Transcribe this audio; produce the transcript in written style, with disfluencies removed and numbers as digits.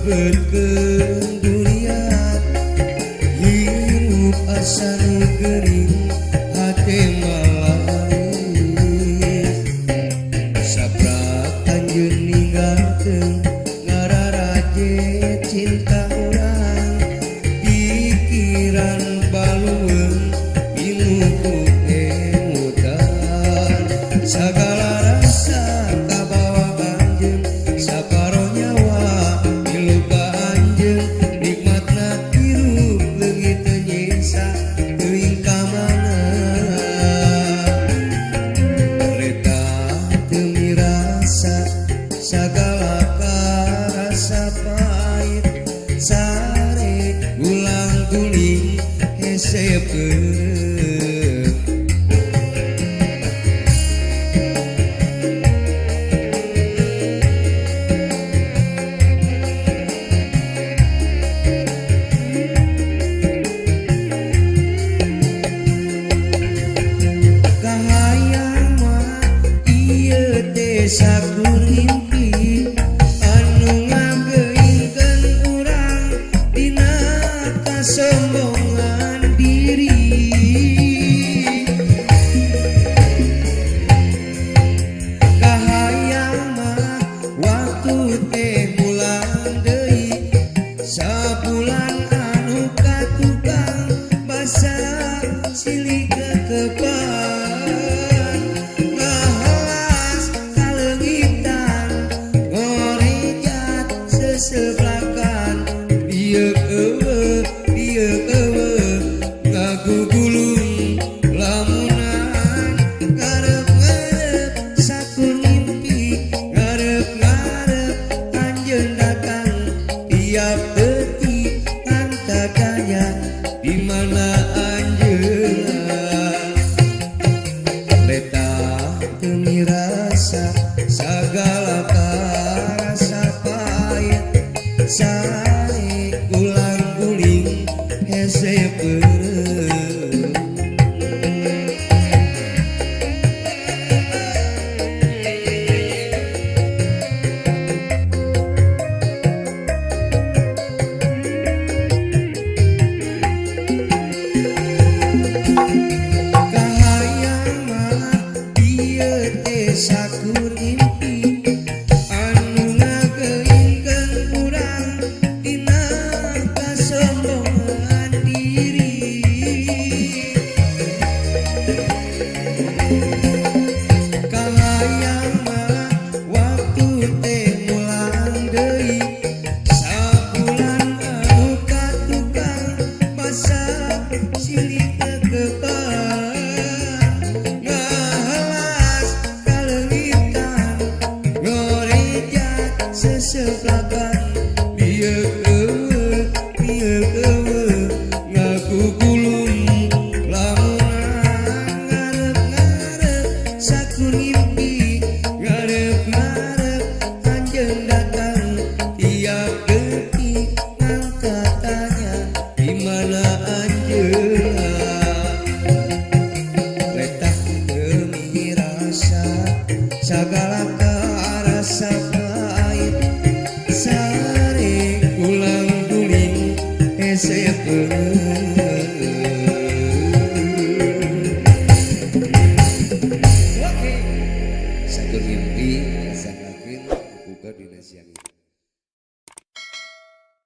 Lebetkeun duriat hirup asa nu gering hate malaris saprak anjeun ninggalkeun ngararaje cinta urang pikiran balueung pinuh ku emutan sagala rasa kabawa anjeun saparo nyawa milu ka anjeun nikmatna hirup leungit teu nyiksa teuing ka mana reta teu mirasa sagala karasa pahit sare ulang guling hese peureum. Kahayang mah ieu teh sakur mimpi anu ngageuingkeun urang dina kasombongan diri. Kahayang mah waktu teh mulang deui sabulan anu katukang basa silih kekepan ngahelas kaleungitan ngorejat seseblakan dieu eueuh ngagugulung lamunan ngarep-ngarep sakur mimpi ngarep-ngarep anjeun datang tiap detik tanya di mana anjeunna leta teu mirasa sagala karasa pahit sare ulang guling hese peureum. Kahayang mah ieu teh sakur mimpi anu ngageuingkeun urang dina kasombongan diri. Kahayang mah waktu teh mulang deui sabulan anu katukang basa silih kekepan ngahelas kaleungitan ngorejat seseblakan dieu.